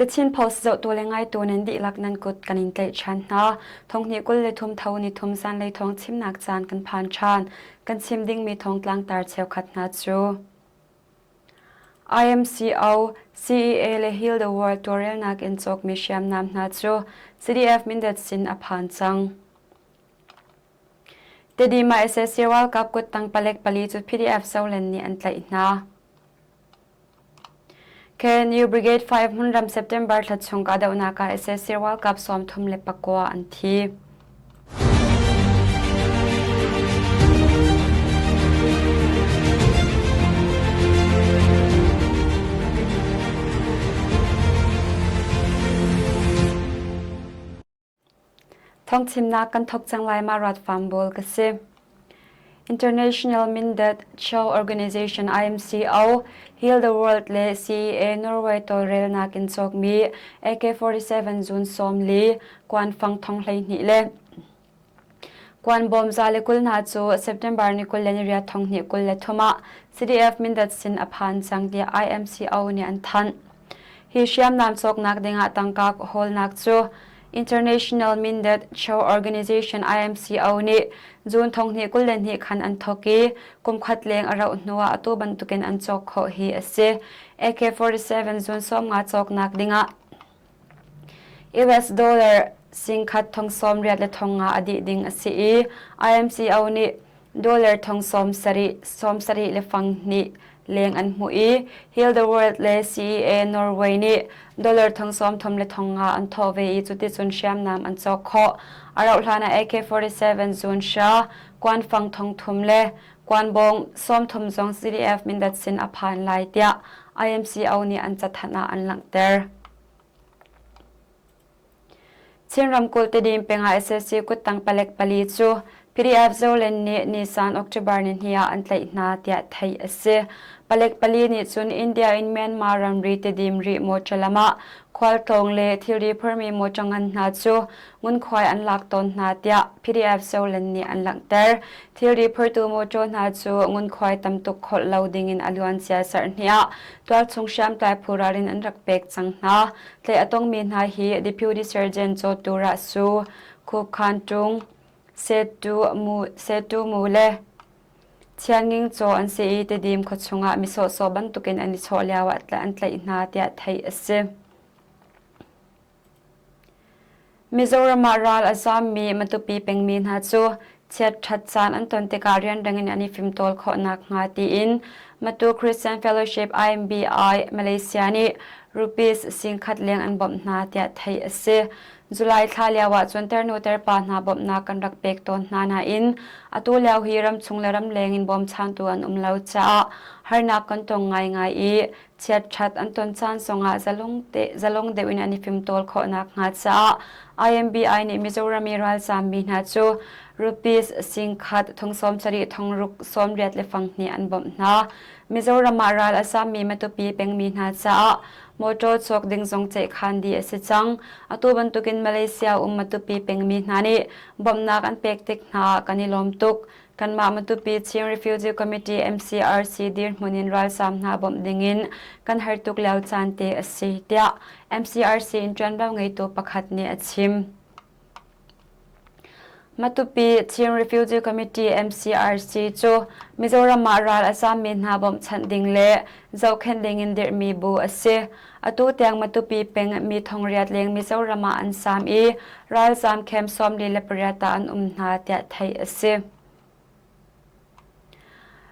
The Chin Post zohtu le ngaitu nan dihlak nan kut kan in tlaih ṭhan hna. Thonghnih 23 tho ni thum zanlei thawng chimnak caan kan phan ṭhan. Kan chim dingmi thawngtlang tar cheukhat hna cu IMCO, CEA le Heal the World tawlrelnak in cawkmi hriamnam hna cu CDF Mindat sin a phan cang. Tedim ah sac ralkap kuttang palek pali cu PDF Zoland nih an tlaih hna. KNU Brigade 5 hmunram September thla chung kahdohnak ah sac ralkap 39 an thi. Thawngchimnak kan thawk cang lai ma rat farm bawl ka si. International Mindat Chow Organization IMCO, Heal the World le CEA Norway tawlrelnak in cawkmi AK-47 zun 40 kuanfang thong 12 le kuan bawm 120 hna cu September ni 28 thong hnih 23 ah CDF Mindat sin a phan cang tiah IMCO nih an thanh. Hi hriamnam cawknak dingah tangka hawlnak cu International Mindat Chow Organization IMCO nih June thonghnih 22 khan an thawk i kumkhat leng a rauh hnuah atu bantukin an cawk khawh hi a si. AK-47 June 15 cawknak dingah US dollar singkhat thong sawm riat le thong nga a dih ding a si i IMCO nih dollar thong sawm sarih sawm sarih le fang hnih leng an hmuh i Heal the World le CEA Norway nih dollar thong sawm thum le thong nga an thawh ve i cuticun hriamnam an cawk khawh. A rauh hlan ah AK-47 zun hra, kuanfang thong thum le kuanbawng sawm thum zong CDF Mindat sin a phan lai tiah IMCO nih an cathanh ah an langhter. Chin ramkulh Tedim peng ah sac kuttang palek pali cu PDF Zoland nih Nisan October nihnih ah an tlaih hna tiah theih a si. Palek pali nih cun India in Myanmar ramri Tedim rih mawṭaw lam ah khualtlawng le thilri phormi mawṭaw ngan hna cu ngunkhuai an lak tawn hna tiah PDF Zoland nih an langhter. Thilri phortu mawṭaw hna cu ngunkhuai tam tuk kholh lo dingin a luancia zarhhnih ah tualchung hriamtlai phu ralrin an rak pek cang hna. Tlaih a tongmi hna hi Deputy Surgeon Cawtu Rah Su, Khup Khan Ṭung, Setu Mu le Thianging Caw an si i Tedim khuachung ah mi sawhsawh bantukin an i chawh lioah an tlaih hna tiah theih a si. Mizoram ah ral a zaammi Matupi pengmi hna cu chiatṭhat caan an ton tikah rianrang in an i fimtawl khawh nakhnga tiin Matu Christian Fellowship IMBI Malaysia nih rupees 10,000 leng an bawmh hna tiah theih a si. July thla lio ah cun ternu terpa hna bawmhnak kan rak pek tawn hna nain atu lio hi ramchung le ramleng in bawmchantu an um lo caah harnak kan tong ngaingai i chiatṭhat an ton caan zongah zalong deuh in an i fimtawl khawh nakhnga caah IMBI nih Mizoram i ralzaammi hna cu rupees 10,000 thong sawm sarih thong ruk sawm riat le fang hnih an bawmh hna. Mizoram ah ral a zaammi Matupi pengmi hna caah motor cawk ding zong ceihkhan dih a si cang. Atu bantukin Malaysia um Matupi pengmi hna nih bawmhnak an pek tik hna ah kan i lawm tuk. Kanmah Matupi Chin Refugee Committee MCRC dirhmun in ralzaam hna bawmh dingin kan har tuk lio caan te a si, tiah MCRC in ṭuanvo ngeitu pakhat nih a chim. Matupi Chin Refugee Committee MCRC cu Mizoram ah ral a zaammi hna bawmhchanh ding le zohkhenh dingin dirhmi bu a si. Atu tiang Matupi peng mi thongriat leng Mizoram ah an zaam i ralzaam camp 48 ah an um hna tiah theih a si.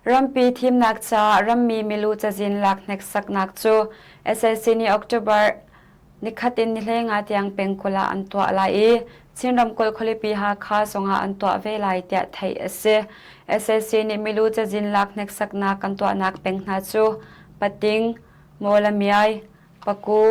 Rampi thimnak caah rammi milu cazin lak hneksaknak cu sac nih October nikhat in ni hleinga tiang pengkulh ah an tuah lai i Chin ramkulh khualipi Hakha zongah an tuah ve lai tiah theih a si. Sac nih milu cazin lak hneksaknak kan tuahnak peng hna cu Pating, Mawlamiai, Paku,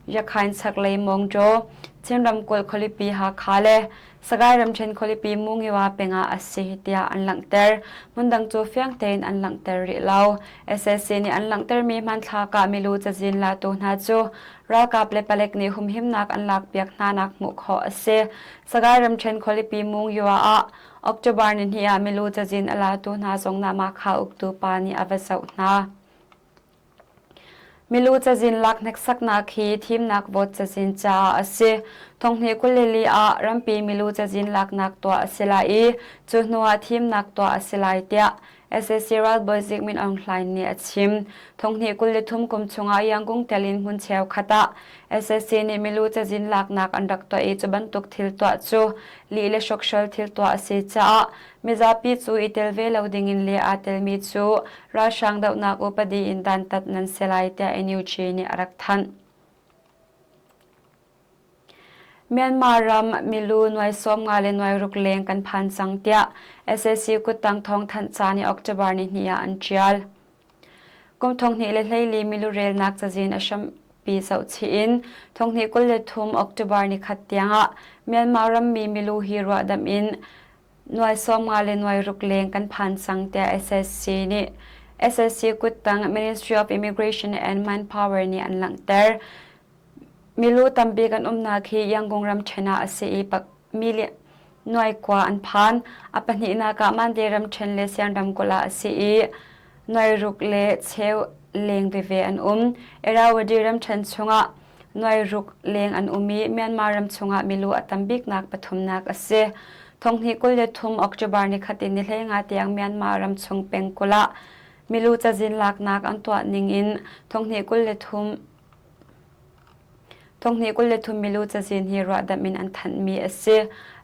Yakhain chaklei Mawngṭaw, Chin ramkulh khualipi Hakha le Sagaing ramṭhen khualipi Mungiwa peng ah a si tiah an langhter. Hmundang cu fiang tein an langhter rih lo. Sac nih an langhtermi hmanthlak ah milu cazin latu hna cu ralkap le palek nih humhimnak an lakpiak hnanak hmuh khawh a si. Sagaing ramṭhen khualipi Mungiwa ah October nihnih ah milu cazin a latu hna zong Namakha uktu pa nih a va zoh hna. Milu cazin lak hneksaknak hi thimnak vote cazin caah a si. Thonghnih 22 ah rampi milu cazin laknak tuah a si lai i cu hnuah thimnak tuah a si lai tiah sac ralbawi Zik Min Aung Hlaing nih a chim. Thonghnih 23 kum chungah Yangon tel in hmun cheukhat ah sac nih milu cazin laknak an rak tuah i cu bantuk thil tuah cu lih le hrokhrol thil tuah a si caah mizapi cu i tel ve lo dingin le aa telmi cu ralhrang dohnak upadi in dantat nan si lai tiah NUG nih a rak thanh. Myanmar ram milu nuai 50 le nuai ruk leng kan phan cang tiah sac kuttang thawngthanh ca nih October ni hnih ah an ṭial. Kum 2014 milu relnak cazin a hrampi zohchih in 2023 October ni khat tiangah Myanmar rammi milu hi ruahdamh in nuai 50 le nuai ruk leng kan phan cang tiah SSC nih SSC kuttang Ministry of Immigration and Manpower nih an langhter. Milu tampi kan umnak hi Yangon ramṭhen ah a si i mi nuai kua an phan. A pahnihnak ah Mandalay ramṭhen le Sian ramkulh ah a si i nuai ruk le cheu leng veve an um. Irrawaddy ramṭhen chungah nuai ruk leng an um i Myanmar ram chungah milu a tam biknak pathumnak a si. Thonghnih 23 October ni khat in ni 15 tiang Myanmar ram chung pengkulh ah milu cazin laknak an tuah ning in thonghnih 23 Thonghnih 23 milu cazin hi ruahdamh in an thanhmi a si.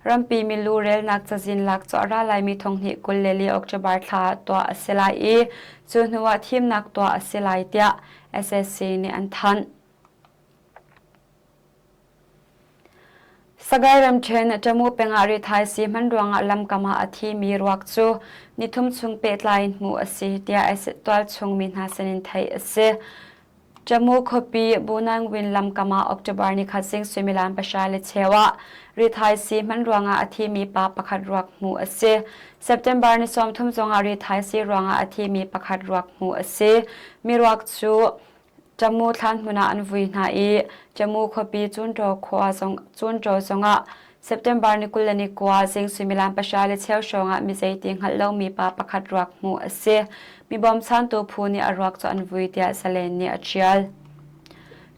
Rampi milu relnak cazin lak cu a ra laimi thonghnih 24 October thla ah tuah a si lai i cu hnu ah thimnak tuah a si lai tiah SSC nih an thanh. Sagaing ramṭhen Tamu peng ah rithaisii hman ruangah lamkam ah a thimi ruak cu nithum chung pehtlai in hmuh a si tiah tualchung mi hna sinin theih a si. Tamu khuapi Bunangwin lamkam ah October ni khat zing suimilam pahra le cheu ah rithaisii hman ruangah a thimi pa pakhat ruak hmuh a si. September ni 30 zongah rithaisii ruangah a thimi pakhat ruak hmuh a si. Mi ruak cu Tamu thlan hmun ah an vui hna i Tamu khuapi Cunṭaw khua zong Cunṭaw zongah September ni 29 zing suimilam pahra le cheu hrawngah mi zeiti hngalh lomi pa pakhat ruak hmuh a si. Mi bawmchantu phu nih a ruak cu an vui tiah Salen nih a ṭial.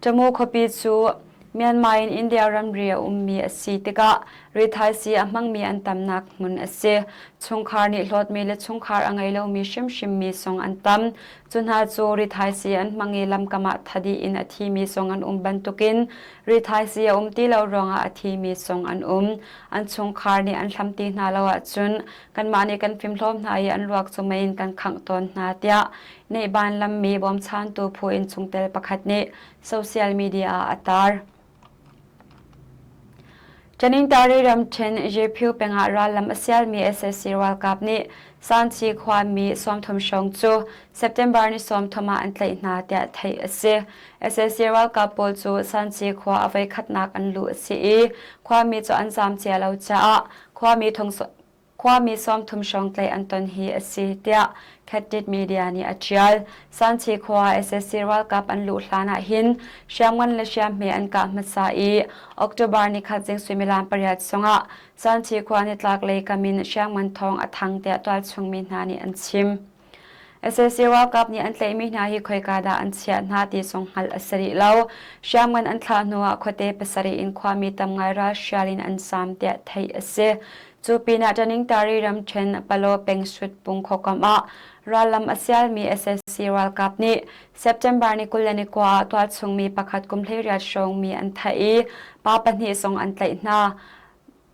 Tamu khuapi cu Myanmar in India ramri a ummi a si tikah rithaisii a hmangmi an tamnak hmun a si. Chungkhar nih hlawtmi le chungkhar a ngei lomi hrimhrimmi zong an tam. Cu hna cu rithaisii an hmang i lamkam ah thadi in a thimi zong an um bantukin rithaisii a um ti lo ruangah a thimi zong an um. An chungkhar nih an hlam ti hna lo ahcun kanmah nih kan fimhlawm hna i an ruak cu mei in kan khangh tawn hna tiah Nehban lammi bawmchantu phu in chungtel pakhat nih social media ah a tar. Tanintari ramṭhen Yephu pengah rallam a sialmi sac ralkap nih Sanchi khuami 30 hrawng cu September ni 30 ah an tlaih hna tiah theih a si. Sac ralkap pawl cu Sanchi khua a voikhatnak an luh a si i khuami cu an zaam cia lo caah khuami thong Khuami 30 hrawng tlaih an ton hi a si, tiah Khatit Media nih a ṭial. Sanchi khua sac ralkap an luh hlan ah hin hriamngan le hriamhme an kah hmasa i October nikhat zing suimilam pariat zongah Sanchi khua nitlaklei kam in hriamngan thawng a thang tiah tualchung mi hna nih an chim. Sac ralkap nih an tlaihmi hna hi khoika dah an chiah hna ti zong hngalh a si rih lo. Hriamngan an thlah hnuah khuate pasarih in khuami tam ngai ralhrial in an zaam tiah theih a si. Cu pinah Taningtari ramṭhen Palaw pengsut pung khuakam ah rallam a sialmi sac ralkap nih September ni 29 ah tualchung mi pakhat kum 18 hrawng mi an thah i pa pahnih zong an tlaih hna.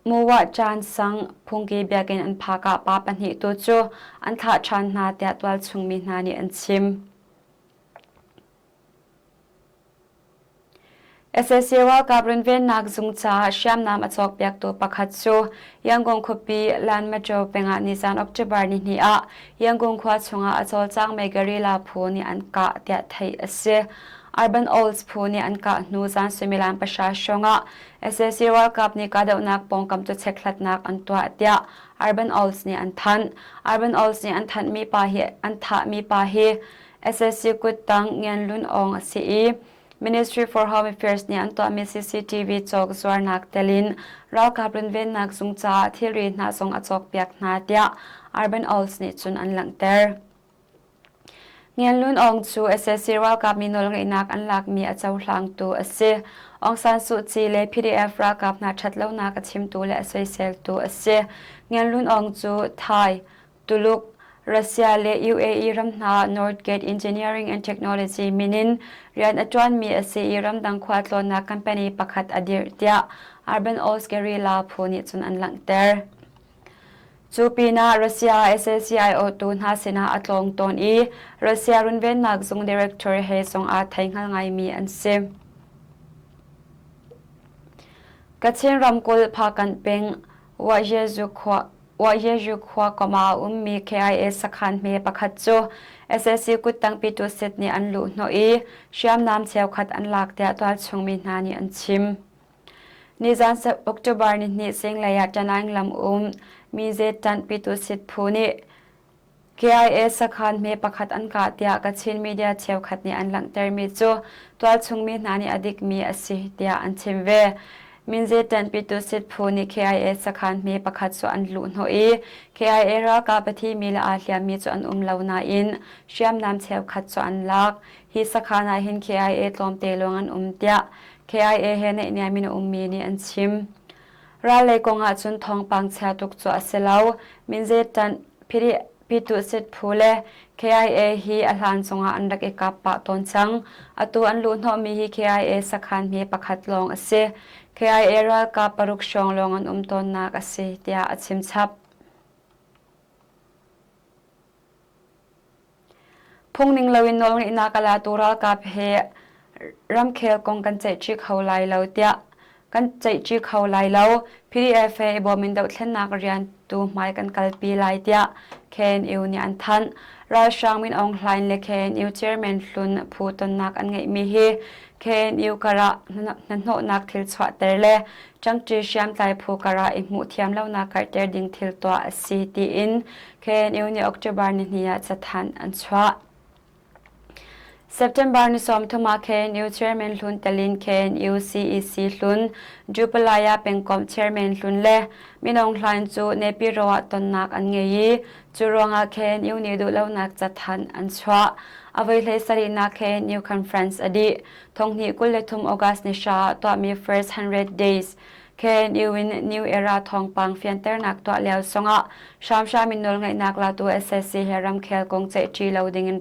Muwah Caan sang phungki biakinn an phak ah pa pahnih tu cu an thlah ṭhan hna tiah tualchung mi hna nih an chim. Sac ralkap runvennak zung caah hriamnam a cawkpiaktu pakhat cu Yangon khuapi Lanmacho pengah nizan October nihnih ah Yangon khua chungah a cawlcangmi guerrilla phu nih an kah tiah theih a si. Urban Owls phu nih an kah hnu zan suimilam pahra hrawngah Sac ralkap nih kahdohnak pawngkam cu chekhlatnak an tuah tiah Urban Owls nih an thanh. Urban Owls nih an thanhmi pa hi an thahmi pa hi sac kuttang Ngian Lun Aung a si i Ministry for Home Affairs nih an tuahmi CCTV cawk zuarnak telin ralkap runvennak zung caah thilri hna zong a cawkpiak hna tiah Urban Owls nih cun an langhter. Ngian Lun Aung cu sac ralkap mi nawlngeihnak an lakmi a cohlangtu a si. Aung San Suu Kyi le PDF ralkap hna ṭhatlonak a chimtu le a soiseltu a si. Ngian Lun Aung cu Thai, Tuluk, Russia le UAE ram hna Northgate Engineering and Technology min in rian a ṭuanmi a si i ramdang khualtlawnnak company pakhat a dirh tiah Urban Oz Guerrilla phu nih cun an langhter. Cu pinah Russia sac aiawhtu hna sinah a tlawng tawn i Russia runvennak zung director he zong aa theihngal ngaimi an si. Kachin ramkulh Phakanh peng Wahyezu khua Wahyezu khua kom ah a ummi KIA sakhan hme pakhat cu sac kuttang pitu set nih an luhhnawh i hriamnam cheukhat an lak tiah tualchung mi hna nih an chim. Nizan October nihnih zinglei ah Ṭanaing lam um Mize ṭanh Pyitusit phu nih KIA sakhan hme pakhat an kah tiah Kachin media cheukhat nih an langhtermi cu tualchung mi hna nih a dikmi a si tiah an chim ve. Minze ṭanh Pyitusit phu nih KIA sakhan hme pakhat cu an luhhnawh i KIA ralkap a thimi le aa hliammi cu an um lo nain hriamnam cheukhat cu an lak. Hi sakhan ah hin KIA tlawmte lawng an um tiah KIA he naihniam in a ummi nih an chim. Ral lei kong ahcun thawngpang chia tuk cu a si lo. Minze ṭanh Pituhsit phu le KIA hi a hlan cungah an rak i kap pah tawn cang. Atu an luhhnawhmi hi KIA sakhan hme pakhat lawng a si. KIA ralkap paruk hrawng lawng an um tawnnak a si, tiah a chim chap. Phungning loin nawlngeihnak a latu ralkap he ramkhel kong kan ceihṭi kho lai lo tiah kan ceihṭi kho lai lo. PDF he i bawm in dohthlennak rian tu hmai kan kalpi lai tiah KNU nih an thanh. Ralhrang Min Aung Hlaing le KNU chairman hlun phu tonnak an ngeihmi hi KNU karah hnahnawhnak thil chuahter le ṭangṭi hriamtlai phu karah i hmuh thiam lonak karhter ding thil tuah a si tiin KNU nih October nihnih ah cathanh an chuah. September ni 30 ah KNU chairman hlun telin KNU CEC hlun Jupalaya pengkomh chairman hlun le Minong Hlain cu Nepiro ah tonnak an ngei i cu ruangah KNU nih duhlonak cathanh an chuah. A voi hlei sarihnak KNU conference a dih. Thonghnih 23 August ni hra ah tuahmi First 100 Days KNU in New Era thawngpang fianternak tuah lio zongah hramhram in nawlngeihnak latu sac he ramkhel kong ceihṭi lo dingin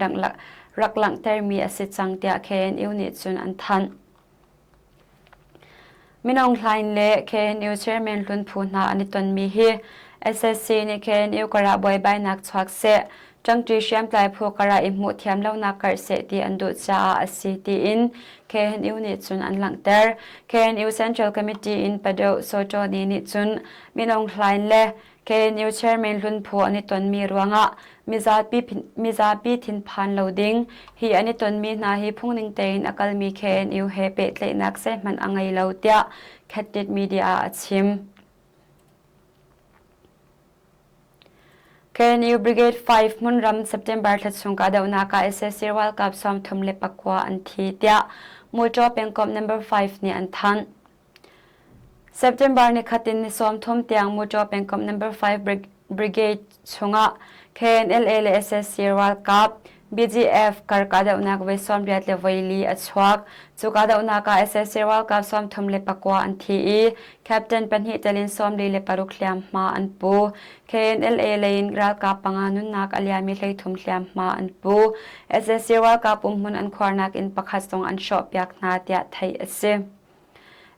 rak langhtermi a si cang tiah KNU nih cun an thanh. Minung Hlaing le KNU chairman hlun phu hna an i tonmi hi sac nih KNU karah buaibainak chuak seh, ṭangṭi hriamtlai phu karah i hmuh thiam lonak karh seh ti an duh caah a si tiin KNU nih cun an langhter. KNU Central Committee in Padoh Soto Ni nih cun Minung Hlaing le KNU chairman hlun phu an i tonmi ruangah mizapi, mizapi thinphan lo ding, hi an i tonmi hna hi phungning tein a kalmi KNU he pehtlaihnak zeihmanh a ngei lo tiah Khatit Media ah a chim. KNU Brigade 5 hmunram September thla chung kahdohnak ah sac ralkap 39 an thi tiah Mawṭaw pengkomh number 5 nih an thanh. September nikhat in ni 30 tiang Mawṭaw pengkomh number 5 Brigade chungah KNLA le sac ralkap BGF kar kahdohnak voi 80 le voi li a chuak. Cu kahdohnak ah sac ralkap 39 an thi i captain pahnih tel in 46 hliamhma an pu. KNLA lei in ralkap panga nunnak a liam i 33 hliamhma an pu. Sac ralkap umhmun an khuarnak inn pakhat zong an hrawhpiak hna tiah theih a si.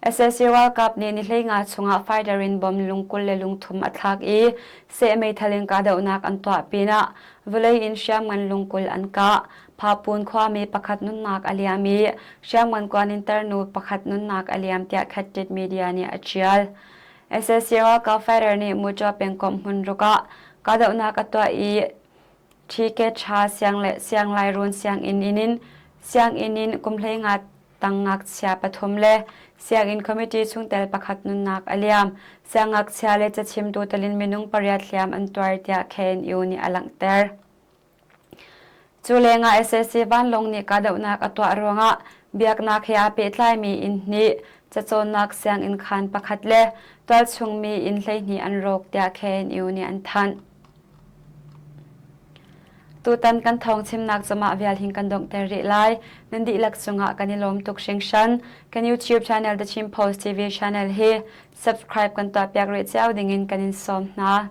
Sac ralkap nih ni 15 chungah fighter in bom lung 20 le lung thum a thlak i seh meithal in kahdohnak an tuah pinah vawlei in hriamngan lung 20 an kah. Phapun khuami pakhat nunnak a liam i hriamngan kuan in tarnu pakhat nunnak a liam tiah Khattit Media nih a ṭial. Sac ralkap fighter nih Muṭaw pengkomh hmunruk ah kahdohnak a tuah i Ṭhike ṭha siang le sianglairuun sianginn in sianginn in kum 15 tang ngakchia pathum le sianginn committee chungtel pakhat nunnak a liam. Siangngakchia le cachimtu telin minung pariat hliam an tuar tiah KNU nih a langhter. Cu lengah sac vanlawng nih kahdohnak a tuah ruangah biaknak he aa pehtlaimi inn hnih, cacawnnak sianginn khaan pakhat le tualchungmi inn 12 an rawk tiah KNU nih an thanh. Tutan kan thawng chimnak cumah vial hin kan donghter rih lai. Nan dihlak cungah kan i lawm tuk hringhran. Kan YouTube channel The Chin Post TV channel hi subscribe kan tuahpiak rih cio dingin kan in sawm hna.